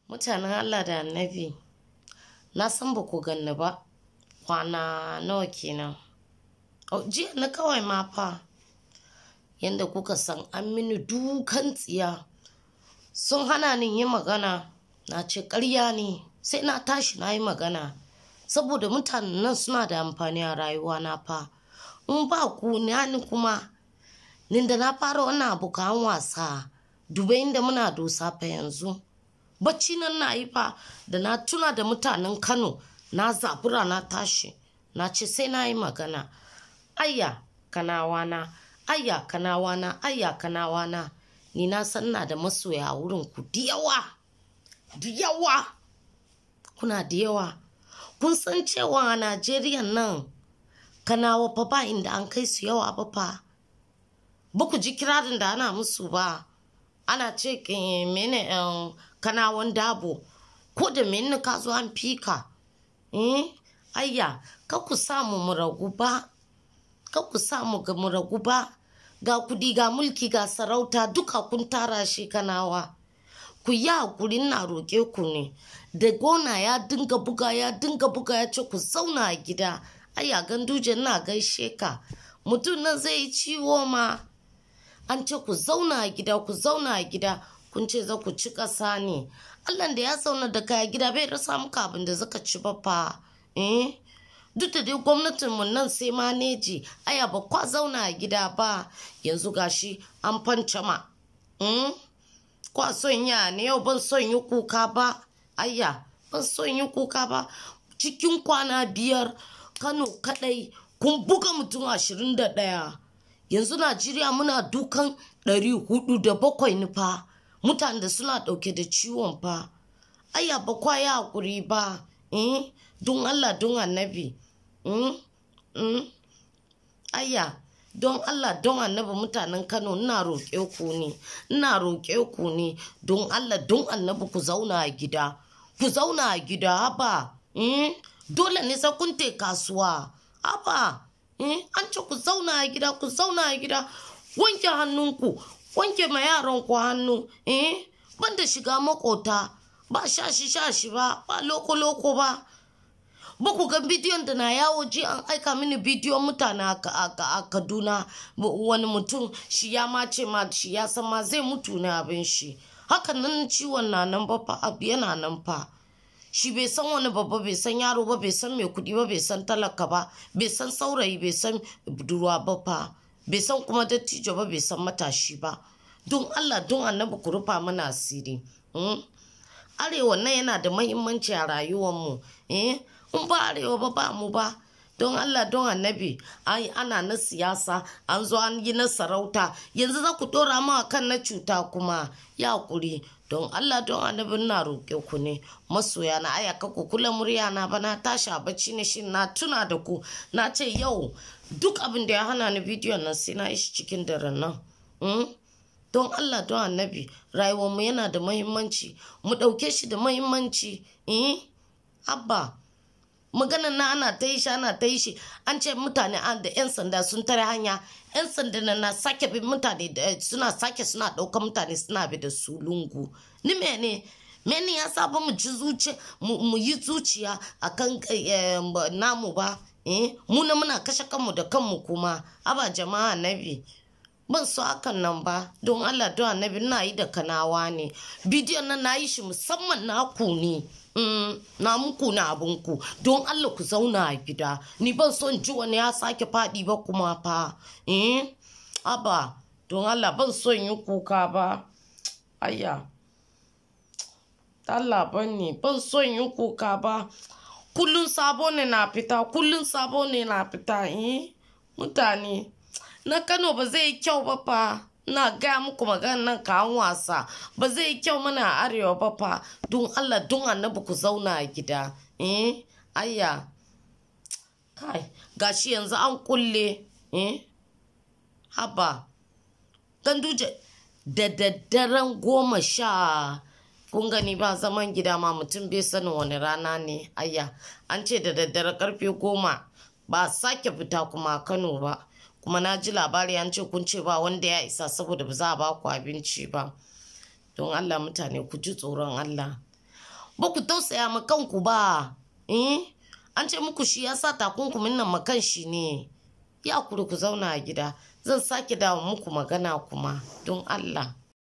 Mutanen Allah da Annabi, na san ba ku ganni ba kwana nawa kenan. Oh, jiya na kawai ma fa yanda kuka san an mini dukan tsiya. Sun hana ni yin magana, na ce ƙarya ne, sai na tashi na yi magana. Saboda mutanen nan suna da amfani a rayuwa na fa. In ba ku ni kuma, ni da na fara wannan abu kaman wasa, duba inda muna dosa fa yanzu. Bacci nan na yi fa da na tuna da mutanen Kano, na zabura na tashi, na ce sai na yi magana. Ayya kanawa na, ayya kanawa na, ayya kanawa na. Ni na san ina da masoya a wurin ku da yawa, da yawa. Kuna da yawa. Kun san cewa a Najeriya nan kanawa fa ba inda an kai su yawa ba fa. Ba ku ji kirarin da ana musu ba. Ana ce mene kanawan dabo. Ko da mene ka zo an fika. Eh, ayya, kar ku samu mu ragu ba. Kar ku samu mu ragu ba. Ga kuɗi, ga mulki, ga sarauta duka kun tara shi kanawa. Ku yi hakuri ina roƙe ku ne. Da gona ya dinga buga, ya dinga buga ya ce ku zauna a gida. Ayya Ganduje ina gaishe ka. Mutum nan zai yi ciwo ma. An ce ku zauna a gida, ku zauna a gida. Kun ce za ku ci ƙasa ne. Allahn da ya zauna da kai a gida bai rasa muka abin da zaka ci ba fa. Eh, duk da dai gwamnatin mu nan sai maneji. Aya ba kwa zauna a gida ba. Yanzu gashi an fancama. Kwa son ya ne yau ban son yi kuka ba. Ayya, ban son yi kuka ba. Cikin kwana 5 Kano kaɗai kun buga mutum 21. Yanzu Najeriya muna dukan 407 ne fa. Mutanen da suna ɗauke da ciwon fa. Ayya ba kwa yi hakuri ba. Eh, don Allah don Annabi. Ayya, don Allah don Annabi mutanen Kano ina roƙe ku ne. Ina roƙe ku ne. Don Allah don Annabi ku zauna a gida. Ku zauna a gida haba. Eh, dole ne sai kun tai kasuwa. Haba. Eh, an ce ku zauna a gida, ku zauna a gida. Wanke hannunku, wanke ma yaranku hannu. Eh, ban da shiga maƙota. Ba shashi shashi ba, ba loko loko ba. Ba ku ga bidiyon da na yawo jiya an aika mini bidiyon mutane a Kaduna. Wani mutum shi ya ma ce ma shi ya san ma zai mutu ne abin shi. Hakan nan ciwon na nan ba fa, abu yana nan fa. Shi bai san wani babba, bai san yaro ba, bai san mai kuɗi ba, bai san talaka ba, bai san saurayi, bai san budurwa ba fa. Bai san kuma dattijo ba, bai san matashi ba. Don Allah don Annabi ku rufa mana asiri. Arewa nan yana da muhimmanci a rayuwar mu. Eh, in ba arewa ba ba mu ba. Don Allah don Annabi, ai ana na siyasa, an zo an yi na sarauta. Yanzu za ku ɗora mu a kan na cuta kuma. Ya hakuri. Don Allah don Annabi ina roƙe ku ne. Masoya na aya ka ku kula murya na ba na tashi a bacci ne shin na tuna da ku. Na ce yau duk abin da ya hana ni bidiyon nan sai na yi shi cikin daren nan. Don Allah don Annabi rayuwar mu yana da muhimmanci. Mu ɗauke shi da muhimmanci. Eh, Abba. Maganan na ana ta yi shi, ana ta yi shi. An ce mutane an da 'yan sanda sun tare hanya. 'Yan sanda nan na sake bin mutane da suna sake suna ɗaukan mutane suna bi da su lungu. Ni mene? Mene ya sa ba mu ci zuci, mu yi zuciya a kan namu ba? Eh, mu na muna kashe kanmu da kanmu kuma. Haba jama'a Annabi. Ban so hakan nan ba. Don Allah don Annabi ina yi da kanawa ne. Bidiyon nan na yi shi musamman naku ne. Na muku na abunku. Don Allah ku zauna a gida. Ni ban son ji wani ya sake faɗi ba kuma fa. Eh, haba. Don Allah ban son yi kuka ba. Ayya. Allah bani ban son yi kuka ba. Kullun sabo ne na fita, kullun sabo ne na fita. Eh, mutane. Na Kano ba zai yi kyau ba fa. Ina gaya muku maganan nan kaman wasa. Ba zai yi kyau mana a arewa ba fa. Don Allah don Annabi ku zauna a gida. Eh, ayya. Kai, gashi yanzu an kulle. Eh, haba. Ganduje da daddaren 10 kun gani ba zaman gida ma mutum bai sanin wani rana ne. Ayya, an ce da daddare karfe 10 ba sake fita kuma Kano ba. Kuma na ji labari an ce kun ce ba wanda ya isa saboda ba za a ba ku abinci ba. Don Allah mutane ku ji tsoron Allah. Ba ku tausaya ma kanku ba. Eh? An ce muku shi ya sa takunkumin nan ma kan shi ne. Ya kuri ku zauna a gida. Zan sake dawo muku magana kuma don Allah.